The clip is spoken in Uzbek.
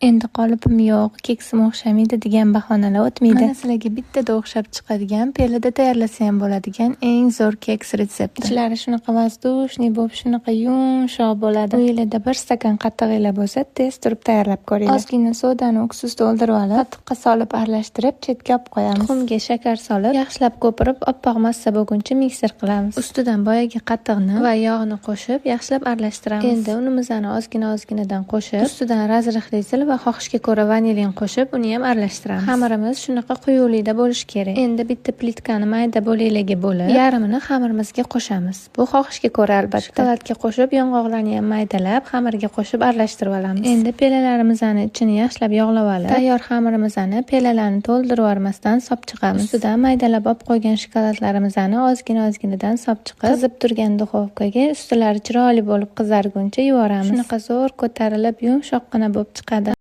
Endi qolipim yo'q, keksim o'xshamaydi degan bahonalar o'tmaydi. Mana sizlarga bittada o'xshab chiqadigan, piyola tayyorlasa ham bo'ladigan eng zo'r keks retsepti. Ichlari shunaqa воздушный bo'lib, shunaqa yumshoq bo'ladi. Uyinglarda bir stakan qattig'inglar bo'lsa, tez turib tayyorlab ko'ringlar. Ozgina sodani uksus to'ldirib olib, qatiqqa solib aralashtirib, chetga olib qo'yamiz. Tuxumga shakar solib, yaxshilab ko'pirib, oppoq massa bo'lguncha mikser qilamiz. Ustidan boyagi qatiqni va yog'ni qo'shib, yaxshilab aralashtiramiz. Endi unimizni ozgina-ozginadan qo'shib, ustidan разрыхлитель va xohishga ko'ra vanilin qo'shib, uni ham aralashtiramiz. Xamirimiz shunaqa quyuqlikda bo'lishi kerak. Endi bitta plitkani mayda bo'laklarga bo'lib, yarmini xamirimizga qo'shamiz. Bu xohishga ko'ra albatta. Shokoladga qo'shib, yong'oqlarni ham maydalab, xamirga qo'shib aralashtirib olamiz. Endi pelalarimizni ichini yaxshilab yog'lab olib, tayyor xamirimizni pelalarni to'ldirib yubormasdan sop chiqamiz. Ustidan maydalab olib qo'ygan shokoladlarimizni ozgina-ozginadan sop chiqib, qizib turgan duxovkaga ustilari chiroyli bo'lib qizarguncha yuboramiz. Shunaqa zo'r ko'tarilib, yumshoqqina bo'lib chiqadi.